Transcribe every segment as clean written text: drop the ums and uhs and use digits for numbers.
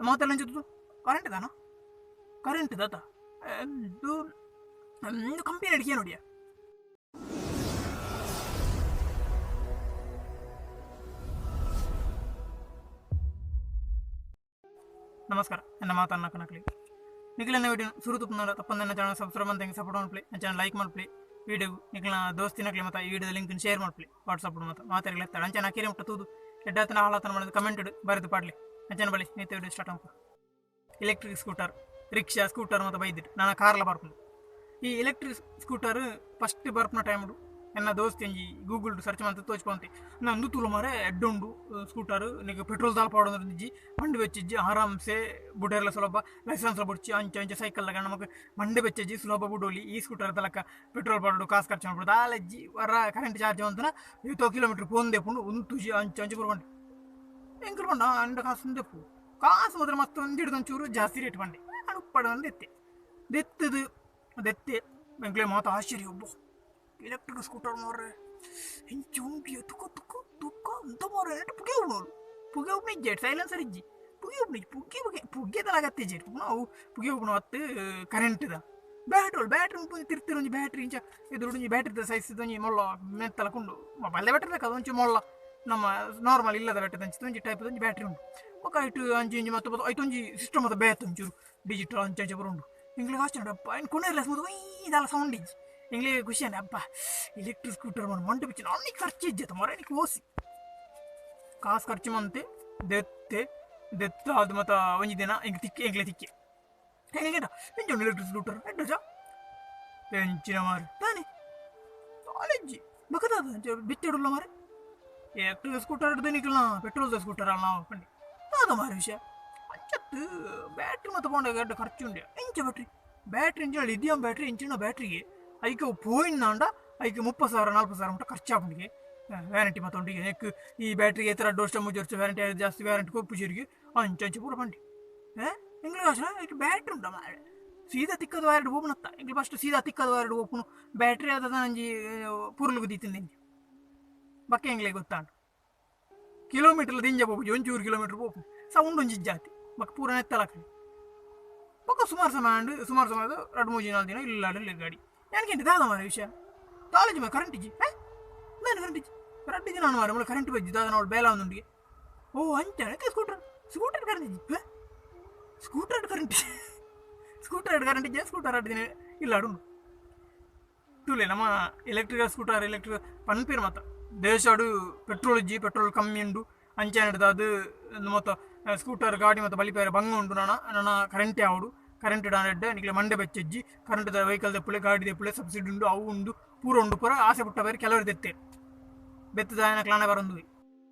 ಮಾತೆಲ್ಲ ಅಂಚ ಕರೆಂಟ್ ದಾನ ಕರೆಂಟ್ ದಾತ ಇದು ಕಂಪನಿ ಅಡಿಕೆ ನೋಡಿಯಾ. ನಮಸ್ಕಾರ, ನನ್ನ ಮಾತನ್ನ ಕಣಕ್ಲಿ ನಿಖಿಲನ್ನ ವಿಡಿಯೋ ಸುರು ತುಪ್ಪನ ತಪ್ಪಂದನ್ನ ಚಾನಲ್ ಸಬ್ಸ್ಕ್ರೈಬ್ ಅಂತ ಸಪೋರ್ಟ್ ಮಾಡ್ಲಿ, ಚಾನಲ್ ಲೈಕ್ ಮಾಡ್ಲಿ, ವಿಡಿಯೋ ನಿಖಿಲ ದೋಸ್ತಿನಕ್ಲಿ ಮತ್ತು ಈ ವಿಡಿಯೋದ ಲಿಂಕ್ ಶೇರ್ ಮಾಡ್ಲಿ ವಾಟ್ಸಪ್ ಮತ್ತು ಮಾತಾಡಲಿ ಅಂಚನ ಹಾಕಿರಿ ಮುಟ್ಟ ತೂದು ಎಡ್ಡಾತನ ಹಾಳಾತನ ಮಾಡೋದು ಕಮೆಂಟ್ ಬರೆದು ಪಾಡ್ಲಿ. ಅಂಚನ ಬಳಿ ನಿತ್ಯ ವಿಡಿಯೋ ಸ್ಟಾರ್ಟ್ ಮಾಡ್ಕೊ. ಎಲೆಕ್ಟ್ರಿಕ್ ಸ್ಕೂಟರ್, ರಿಕ್ಷಾ, ಸ್ಕೂಟರ್ ಮತ್ತು ಬೈದಿಟ್ಟು ನಾನು ಕಾರ್ಲ ಬರ್ಪುಂಡು. ಈ ಎಲೆಕ್ಟ್ರಿಕ್ ಸ್ಕೂಟರ್ ಫಸ್ಟ್ ಬರ್ಪುನ ಟೈಮ್ಡು ಎನ್ನ ದೋಸ್ತಿ ಒಂಜಿ ಗೂಗಲ್ ಸರ್ಚ್ ಮಂತ್ ತೋಚ್ಕೊಂತಿ ನಂದು ತೂಲು ಮಾರೆ ಎಡ್ಡುಂಡು ಸ್ಕೂಟರ್, ನಿಕ್ ಪೆಟ್ರೋಲ್ ದಾಲ್ ಪಾಡೊಂದಿಜ್ಜಿ, ಮಂಡೆ ಬೆಚ್ಚಿಜ್ಜಿ, ಆರಾಮ್ಸೆ ಬುಡೇರ್ಲ ಸುಲಭ, ಲೈಸೆನ್ಸ್ ಬುಡ್ಚಿ ಅಂಚ ಅಂಚ ಸೈಕಲ್ ನಮಕ್ ಮಂಡೆ ಬೆಚ್ಚಜ್ಜಿ ಸುಲಭ ಬುಡೋಲಿ. ಈ ಸ್ಕೂಟರ್ ತಲಕ ಪೆಟ್ರೋಲ್ ಪಾಡೋಡು ಕಾಸು ಖರ್ಚು ಮಾಡ್ಬಿಡು ದಾಲಜ್ಜಿ ವರ ಕರೆಂಟ್ ಚಾರ್ಜ್ ಅಂತನ ಏತೋ ಕಿಲೋಮೀಟರ್ ಪೋಂದೆ ಪುಂಡು ಉಂತುಜಿ ಅಂಚ ಅಂಚ ಪುರ ಎಂಕಲ್ ಪಂಡ ಅಂಡ ಕಾಸು ಉಂದೆಪ್ಪು ಕಾಸು ಮಾತ್ರ ಮಸ್ತ್ ಒಂದಿಡ್ದು ಒಂಚೂರು ಜಾಸ್ತಿ ರೇಟ್ ಪಂಡೆ ಅನುಪ್ಪಡ ಒಂದು ದೆತ್ತೆ ದೆತ್ತದು ದೆತ್ತೆ ಎಂಕ್ಲೆ ಮಾತ ಆಶ್ಚರ್ಯ, ಒಬ್ಬ ಎಲೆಕ್ಟ್ರಿಕ್ ಸ್ಕೂಟರ್ ಮಾರ್ರೆ ಎಂಚ ಉಂಡಿಯ ತುಕ ತುಕ ತುಕ ಅಂತ ಮಾರ್ರೆ ಪುಗೆ ಉಣ್ಣೋಳು ಪುಗೆ ಉಪ್ಪು ಇಜ್ಜೆ ಸೈಲೆನ್ಸರ್ ಇಜ್ಜಿ ಪುಗೆ ಉಪ್ಪು ಪುಗೆ ಪುಗೆ ಪುಗೆ ತಲಾಗತ್ತೆ ಇಜ್ಜೆ ನಾವು ಪುಗೆ ಉಪ್ಪು ಅತ್ತು ಕರೆಂಟ್ದ ಬ್ಯಾಟ್ರಿ ಬ್ಯಾಟ್ರಿ ಉಂಟು ತಿರ್ತಿರು ಒಂಜಿ ಬ್ಯಾಟ್ರಿ ಇಂಚ ಎದುರು ಒಂಜಿ ಬ್ಯಾಟ್ರಿದ ಸೈಜ್ ಒಂಜಿ ಮೊಲ್ಲ ಮೆತ್ತಲ ಕುಂಡು ಮೊಬೈಲ್ ಬ್ಯಾಟ್ರಿ ಬೇಕು ಒಂಚು ಮೊಲ್ಲ ನಮ್ಮ ನಾರ್ಮಲ್ ಇಲ್ಲದ ಬ್ಯಾಟ್ರಿ ಅಂಚ ಒಂಜಿ ಟೈಪ್ ಒಂಜಿ ಬ್ಯಾಟ್ರಿ ಉಂಟು. ಬೊಕ ಐಟ್ ಅಂಚಿ ಇಂಚಿ ಮತ್ತು ಐಟ್ ಒಂಜಿ ಸಿಸ್ಟಮ್ ಮತ್ತು ಬೇತ್ ಒಂಚೂರು ಡಿಜಿಟಲ್ ಅಂಚ ಅಂಚ ಪೂರ ಉಂಡು. ಎಂಕ್ಲೆಗ್ ಆಶ್ಚರ್ಯ ಅಪ್ಪ ಇನ್ ಕೊನೆರ್ಲೆಸ್ ಮತ್ತು ದಾಲ ಸೌಂಡ್ ಇಜ್ಜಿ. ಎಂಕ್ಲೆಗ್ ಖುಷಿ ಆಂಡ್ ಅಪ್ಪ ಎಲೆಕ್ಟ್ರಿಕ್ ಸ್ಕೂಟರ್ ಮಾಡ ಮಂಡೆ ಬಿಚ್ಚಿ ಅನ್ನಿಕ್ ಖರ್ಚು ಇಜ್ಜಿ ಮರ ಓಸಿ ಕಾಸು ಖರ್ಚು ಮಂತೆ ದೆತ್ತೆ ದೆತ್ತ ಅದು ಮತ್ತ ಒಂಜಿ ದಿನ ಎಂಕ್ ತಿಕ್ಕಿ ಎಂಕ್ಲೆ ತಿಕ್ಕಿ ಹೆಂಗೆ ಎಂಚ ಉಂಡು ಎಲೆಕ್ಟ್ರಿಕ್ ಸ್ಕೂಟರ್ ಎಡ್ಡ ಎಂಚಿನ ಮಾರು ತಾನೆ ಕಾಲೇಜಿ ಬಕದಾದ ಬಿತ್ತಿಡುಲ್ಲ ಮಾರೆ ಎಲೆಕ್ಟ್ರಿಕ್ ಸ್ಕೂಟರ್ ಹಿಡ್ದು ನಿಕ್ಕಲ್ಲ ಪೆಟ್ರೋಲ್ ಸ್ಕೂಟರ್ ಅಲ್ಲ ಪಂಡಿ ಅದ ಮಾರೆ ವಿಷಯ ಅಂಚತ್ತು ಬ್ಯಾಟ್ರಿ ಮತ್ತು ಪೋಂಡ ಎಡ್ಡೆ ಖರ್ಚು ಉಂಡೆ ಎಂಚ ಬ್ಯಾಟ್ರಿ ಬ್ಯಾಟ್ರಿ ಇಂಚಿನ ಲಿಥಿಯಂ ಬ್ಯಾಟ್ರಿ ಇಂಚಿನ ಬ್ಯಾಟ್ರಿಗೆ ಐಕ್ ಪೋಯಿನಾಂಡ ಐಕ್ 30,000 40,000 ಮುಟ್ಟ ಖರ್ಚಾಪುಂಡಿಗೆ ವ್ಯಾರಂಟಿ ಮತ್ತು ಉಂಡಿಗೆ ನೆಕ್ ಈ ಬ್ಯಾಟ್ರಿಗೆ ಎತ್ತರ ವರ್ಷ ಮೂಜಿ ವರ್ಷ ವ್ಯಾರಂಟಿ ಜಾಸ್ತಿ ವ್ಯಾರಂಟಿ ಕೊಪ್ಪುಜಿರಿಗೆ ಅಂಚ ಅಂಚ ಪೂರ ಪಂಡಿ ಎಂಗ್ಲ ಐಕ್ ಬ್ಯಾಟ್ರಿ ಉಂಡ ಮಾರೆ ಸೀದಾ ತಿಕ್ಕದ ವೈರ್ಡ್ ಓಪನ್ ಎಂಗ್ಲ ಫಸ್ಟ್ ಸೀದಾ ತಿಕ್ಕದ ವೈರ್ಡ್ ಓಪನ್ ಬ್ಯಾಟ್ರಿ ಆದ ನಂಜಿ ಪುರ್ಲುಗು ದೀತಿಂದ ಬಕ್ಕೆ ಎಂಗ್ಲೆ ಗೊತ್ತಾಂಡು ಕಿಲೋಮೀಟರ್ ದಿಂಜ ಪೋಪುಜಿ ಒಂಚೂರು ಕಿಲೋಮೀಟರ್ ಪೋಪು ಸೌಂಡ್ ಒಂಜಿ ಜಾತಿ ಬಕ್ಕ ಪೂರ ನೆತ್ತಲಾಕಿ ಬೊಕ್ಕ ಸುಮಾರು ಸಮಯ ಅಂಡು ಸುಮಾರು ಸಮಯ ಎರಡು ಮೂಜಿ ನಾಲ್ಕು ದಿನ ಇಲ್ಲ ಗಾಡಿ ನನಗೆ ದಾದ ಮಾರೆ ವಿಷಯ ಕಾಲೇಜ್ ಮಾ ಕರೆಂಟ್ ಇಜ್ಜಿ ನಾನು ಕರೆಂಟ್ ಇಜ್ಜಿ ಕರೆಂಟ್ ಇಜ್ಜಿ ನಾನು ಮಾರೆ ಮುಳ ಕರೆಂಟ್ ಬಜ್ಜಿ ದಾದ ನಾವು ಬೇಲ ಒಂದುಂಡಿಗೆ ಓ ಅಂಚ ಸ್ಕೂಟರ್ ಸ್ಕೂಟರ್ ಕರೆಂಟ್ ಇಜ್ಜಿ ಸ್ಕೂಟರ್ ಕರೆಂಟ್ ಸ್ಕೂಟರ್ ಕರೆಂಟ್ ಇಜ್ಜಿ ಸ್ಕೂಟರ್ ಅಡ್ಡು ದಿನ ಇಲ್ಲ ಅಡು ತೂಲೆ ನಮ್ಮ ಎಲೆಕ್ಟ್ರಿಕಲ್ ಸ್ಕೂಟರ್ ಎಲೆಕ್ಟ್ರಿಕಲ್ ಪನ್ಪೇರು ಮಾತ ದೇಶಡು ಪೆಟ್ರೋಲ್ ಇಜ್ಜಿ ಪೆಟ್ರೋಲ್ ಕಮ್ಮಿ ಉಂಡು ಅಂಚೆ ಅದು ಮೊತ್ತ ಸ್ಕೂಟರ್ ಗಾಡಿ ಮತ್ತು ಬಲಿಪೇರೆ ಬಂಗ ಉಂಡು ನಾನ ನನ್ನ ಕರೆಂಟೇ ಆವಡು ಕರೆಂಟ್ ಡಾನೆಡ್ ನಿಕ್ಲೆ ಮಂಡೆ ಬೆಚ್ಚಜ್ಜಿ ಕರೆಂಟ್ ವೆಹಿಕಲ್ ದೆಪ್ಪುಲೆ ಗಾಡಿ ದೆಪ್ಪುಲೆ ಸಬ್ಸಿಡಿ ಉಂಡು ಅವು ಉಂಡು ಪೂರ ಉಂಡು ಪೂರ ಆಸೆ ಪುಟ್ಟ ಬೇರೆ ಕೆಲವರು ದೆತ್ತೆ ಬೆತ್ತದ ಕ್ಲಾನೆ ಬರಂದು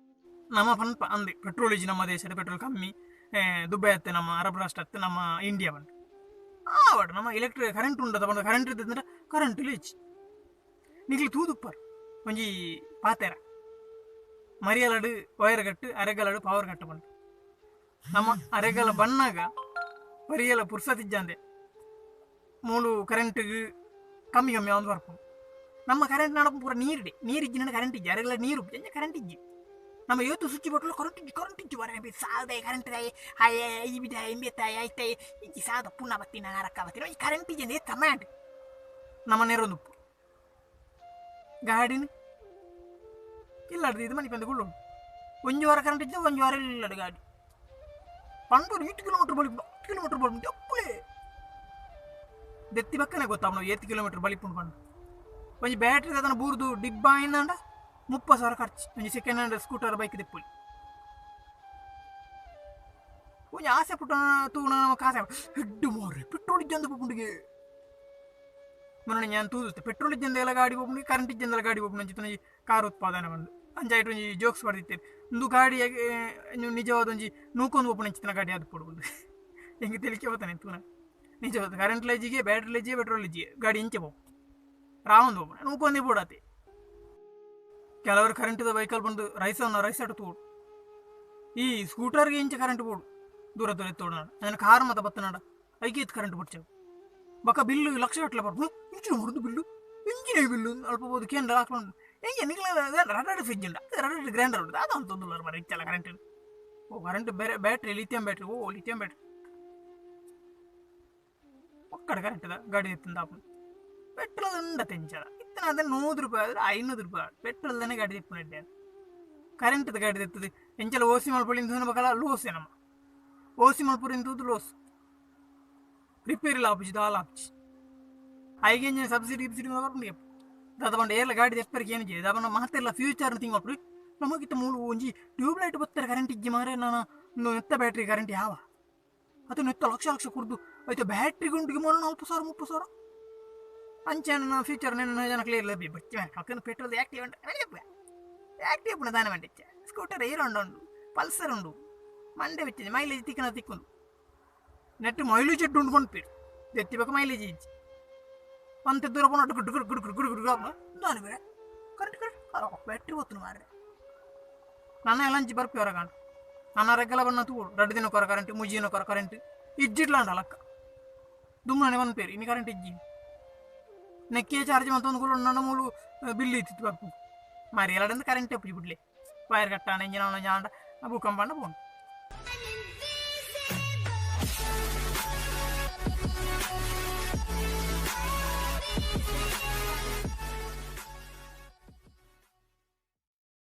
ನಮ್ಮ ಪನ್ಪ ಅಂದೆ ಪೆಟ್ರೋಲ್ ಇಜ್ಜಿ ನಮ್ಮ ದೇಶದ ಪೆಟ್ರೋಲ್ ಕಮ್ಮಿ ದುಬೈ ಅತ್ತೆ ನಮ್ಮ ಅರಬ್ ರಾಷ್ಟ್ರ ಅತ್ತೆ ನಮ್ಮ ಇಂಡಿಯಾ ಬಂದು ಆವಡು ನಮ್ಮ ಎಲೆಕ್ಟ್ರಿಕ್ ಕರೆಂಟ್ ಉಂಡದ ಬಂದು ಕರೆಂಟ್ ಇದ್ದಂದ್ರೆ ಕರೆಂಟ್ ಇಜ್ಜಿ ನಿಕ್ಲೆ ತೂದುಪ್ಪರ್ ಒಂಜಿ ಪಾತೆರ ಮರಿಯಲಡು ವೈರ್ ಕಟ್ಟು ಅರೆಗಲಡು ಪವರ್ ಕಟ್ಟು ಬಂದು ನಮ್ಮ ಅರೆಗಲ ಬನ್ನಾಗ ಮರಿಯಲ ಪುರ್ಸತಿಜ್ಜಾಂದೆ ಮೂಲು ಕರೆಂಟಿಗೆ ಕಮ್ಮಿ ಕಮ್ಮಿ ಒಂದು ಬರ್ಪು ನಮ್ಮ ಕರೆಂಟ್ ನಡಪು ಪೂರ ನೀರಿಡೆ ನೀರು ಇಜ್ಜಿ ಕರೆಂಟ್ ಇಜ್ಜಿ ಅರೆಗಲ ನೀರು ಎಂಜ ಕರೆಂಟ್ ಇಜ್ಜಿ ನಮ್ಮ ಇವತ್ತು ಸ್ವಿಚ್ ಬಟ್ಲು ಕರೆಂಟ್ ಇಜ್ಜಿ ಕರೆಂಟ್ ಇಜ್ಜಿ ಬರ ಸಾದೆ ಕರೆಂಟ್ ಈ ಬಿಡ ಎಂಬೆತ್ತಾಯ ಐತೆ ಇಜ್ಜಿ ಸಾದ ಪುಣ್ಣ ಬತ್ತಿ ನಾನು ರಕ್ಕ ಬತ್ತೀನಿ ಈ ಕರೆಂಟ್ ಇಜ್ಜಿ ತಮಾಂಡ್ ನಮ್ಮ ನೇರೊಂದು ಗಾಡಿನ ಇಲ್ಲಾಡ್ದು ಇದು ಮನಿ ಪಂದು ಗುಳ್ಳು ಒಂಜಿ ವಾರ ಕರೆಂಟ್ ಇದ್ದು ಒಂಜಿ ವಾರ ಇಲ್ಲಡು ಗಾಡಿ ಪಂಡೂರು 8 ಕಿಲೋಮೀಟರ್ ಬಳಿ 10 ಕಿಲೋಮೀಟರ್ ಬಳಿ ಅಪ್ಪುಲೇ ದೆತ್ತಿ ಬಕ್ಕನೆ ಗೊತ್ತಾವನು 8 ಕಿಲೋಮೀಟರ್ ಬಳಿಪುಂಡು ಪಂಡು ಒಂಜಿ ಬ್ಯಾಟ್ರಿ ಅದನ್ನ ಬೂರ್ದು ಡಿಬ್ಬ ಆಯಿಂದಂಡ 30,000 ಖರ್ಚು ಒಂಜಿ ಸೆಕೆಂಡ್ ಹ್ಯಾಂಡ್ ಸ್ಕೂಟರ್ ಬೈಕ್ ದೆಪ್ಪುಲಿ ಒಂಜಿ ಆಸೆ ಪುಟ್ಟ ತೂಣ ಕಾಸೆ ಹೆಡ್ಡು ಮಾರ್ರೆ ಪೆಟ್ರೋಲ್ ಇಜ್ಜಂದು ಪುಂಡಿಗೆ ಮೊನ್ನೆ ഞാൻ ತೂದುತ್ತೆ ಪೆಟ್ರೋಲ್ ಇಜ್ಜಂದೆಲ್ಲ ಗಾಡಿ ಪೋಪುಂಡು ಕರೆಂಟ್ ಇಜ್ಜಂದೆಲ್ಲ ಗಾಡಿ ಪೋಪುಂಡು ಅಂಚಿನ ಒಂಜಿ ಕಾರ್ ಉತ್ಪಾದನೆ ಬಂದು ಅಂಚಾಯ್ಟ್ ಒಂಜಿ ಜೋಕ್ಸ್ ಪಡೆದಿತ್ತೇನೆ ಒಂದು ಗಾಡಿ ನಿಜವಾದ ಒಂಜಿ ನೂಕೊಂದು ಪೋಪುಂಡು ಅಂಚಿನ ಗಾಡಿ ಅದು ಪೊಡುಂಡು ಹೆಂಗೆ ತಿಳಿಕೆ ಹೋತಾನೆ ತೂನ ನಿಜವಾದ ಕರೆಂಟ್ ಲೈಜಿಗೆ ಬ್ಯಾಟ್ರಿ ಲೈಜಿಗೆ ಪೆಟ್ರೋಲ್ ಇಜ್ಜಿಗೆ ಗಾಡಿ ಇಂಚೆ ಪೋಪು ರಾವಂದು ಪೋಪುಂಡು ನೂಕೊಂದೇ ಪೋಡಾತೆ. ಕೆಲವರು ಕರೆಂಟಿದ ವೆಹಿಕಲ್ ಬಂದು ರೈಸನ್ನು ರೈಸ್ ತೋಡು ಈ ಸ್ಕೂಟರ್ಗೆ ಇಂಚೆ ಕರೆಂಟ್ ಬೋಡು ದೂರ ದೂರ ಎತ್ತೋಡು ಅದನ್ನು ಕಾರ್ ಮತ್ತೆ ಬತ್ತನಾಡ ಐಕೆ ಕರೆಂಟ್ ಬಿಡ್ಚೇವು ಬಕ್ಕ ಬಿಲ್ಲು ಲಕ್ಷ ಗಟ್ಟಲೆ ಬರ್ಬೋದು ಇಂಚಿನ ಹೊರದು ಬಿಲ್ಲು ಇಂಜಿನ ಬಿಲ್ಲು ಅಲ್ಪ ಬೋದು ಕೇಂದ್ರ ಹಾಕೊಂಡು ಹೆಂಗೆ ನಿಗ್ಲ ರಡಡ್ ಫ್ರಿಜ್ ಉಂಟು ರಡಡ್ ಗ್ರೈಂಡರ್ ಉಂಟು ಅದು ಅಂತ ಮರ ಇಚ್ಚಲ್ಲ ಕರೆಂಟ್ ಓ ಕರೆಂಟ್ ಬೇರೆ ಬ್ಯಾಟ್ರಿ, ಲಿಥಿಯಂ ಬ್ಯಾಟ್ರಿ. ಓ ಲಿಥಿಯಂ ಬ್ಯಾಟ್ರಿ ಒಕ್ಕಡೆ ಕರೆಂಟ್ ಗಾಡಿ ಎತ್ತಂದ ಆಪುಂಡು. ಪೆಟ್ರೋಲ್ ಉಂಡತೆ ಇಂಚಲ ಇತ್ತನ ಅದ 100 ರೂಪಾಯಿ ಆದ್ರೆ 500 ರೂಪಾಯಿ ಪೆಟ್ರೋಲ್ ದನೆ ಗಾಡಿ ತಿಪ್ಪುನ ಎಡ್ಡೆ. ಕರೆಂಟ್ದ ಗಾಡಿ ತೆತ್ತದು ಎಂಚಲ ಓಸಿ ಮಲ್ಪೊಳಿ ತೂನ ಬಕಲ ಲೋಸೆ. ನಮ್ಮ ಓಸಿ ಮಲ್ಪುರಿನ್ ತೂದು ಲೋಸ್, ರಿಪೇರಿ ಆಪುಜಿ, ದಾಲ ಆಪುಜಿ. ಐಗೆ ಇಂಜಿನ ಸಬ್ಸಿಡಿ ಗಿಬ್ಸಿಡಿ ಬರ್ಪುಂಡು. ದಾದ ಪಂಡ ಏರ್ಲ ಗಾಡಿ ತೆಪ್ಪರಿಗೆ ಏನು ದಾದ ಮಾತೆರ್ಲ ಫ್ಯೂಚರ್ ತಿಂಗ್ ಮಲ್ಪುರಿ. ನಮಗಿತ್ತ ಮೂಲು ಒಂಜಿ ಟ್ಯೂಬ್ ಲೈಟ್ ಬತ್ತಾರೆ ಕರೆಂಟ್ ಇಜ್ಜಿ ಮಾರೆ. ನಾನು ನೆತ್ತ ಬ್ಯಾಟ್ರಿ ಕರೆಂಟ್ ಯಾವ ಅದು ನೆತ್ತ ಲಕ್ಷ ಲಕ್ಷ ಕುಡ್ದು ಆಯ್ತು. ಬ್ಯಾಟ್ರಿ ಗುಂಡಿಗೆ ಮೊನ್ನೆ 40,000, 30,000. ಅಂಚೆ ಫ್ಯೂಚರ್ ನೆನ್ನ ಜನಕ್ಲೆ ಇಲ್ಲ ಬಚ್ಚಿ. ಅಕ್ಕನ ಪೆಟ್ರೋಲ್ ಆಕ್ಟಿವ್ ಉಂಟು, ಆಕ್ಟಿವ್ ಪುಣ ದಾನ ಮಂಡಿಚ್ಚ. ಸ್ಕೂಟರ್ ಏರೋ ಉಂಡು, ಪಲ್ಸರ್ ಉಂಡು, ಮಂಡೆ ಬಿಚ್ಚಿದೆ. ಮೈಲೇಜ್ ತಿಕ್ಕನ ತಿಕ್ಕೊಂಡು ನೆಟ್ ಮೈಲೇಜ್ ಎಡ್ಡು ಉಂಡು ಪನ್ಪೇರು. ದೆತ್ತಿ ಮೈಲೇಜ್ ಇಜ್ಜಿ. ಅಂತೆ ದೂರ ಪೋಣ good good good good good good. ದಾನ ಬೇರೆ ಕರೆಕ್ಟ್ ಕರೆಕ್ಟ್ ಬ್ಯಾಟ್ರಿ ಹೋಗ್ತು ಮಾರ್ರೆ. ನನ್ನ ಲಂಚ್ ಬರ್ಪಿ ಹೊರಗಾಂಡು ನನ್ನ ರೆಗ್ಗಲ ಬಣ್ಣ ತೂಡು. 2 ದಿನ ಕೊರ ಕರೆಂಟ್, 3 ದಿನ ಕೊರ ಕರೆಂಟ್ ಇಜ್ಜಿಡ್ಲಾಂಡ ಲಕ್ಕ ದುಮ್ಮನೆ ಪನ್ಪೇರು. ಇನ್ನು ಕರೆಂಟ್ ಇಜ್ಜಿ, ನೆಕ್ಕೆ ಚಾರ್ಜ್ ಮತ್ತೊಂದು ಕೂಡ ನನ್ನ ಮೂಲು ಬಿಲ್ ಇತ್ತಿತ್ತು ಬರ್ಪು ಮಾರಿ. ಎಲ್ಲಡಂದು ಕರೆಂಟ್ ಎಪ್ಪಿ ಬಿಡ್ಲಿ. ವೈರ್ ಕಟ್ಟಾಣ ಇಂಜಿನ ಜಾಂಡ ಭೂಕಂಪ ಪೋನು. I'm invisible.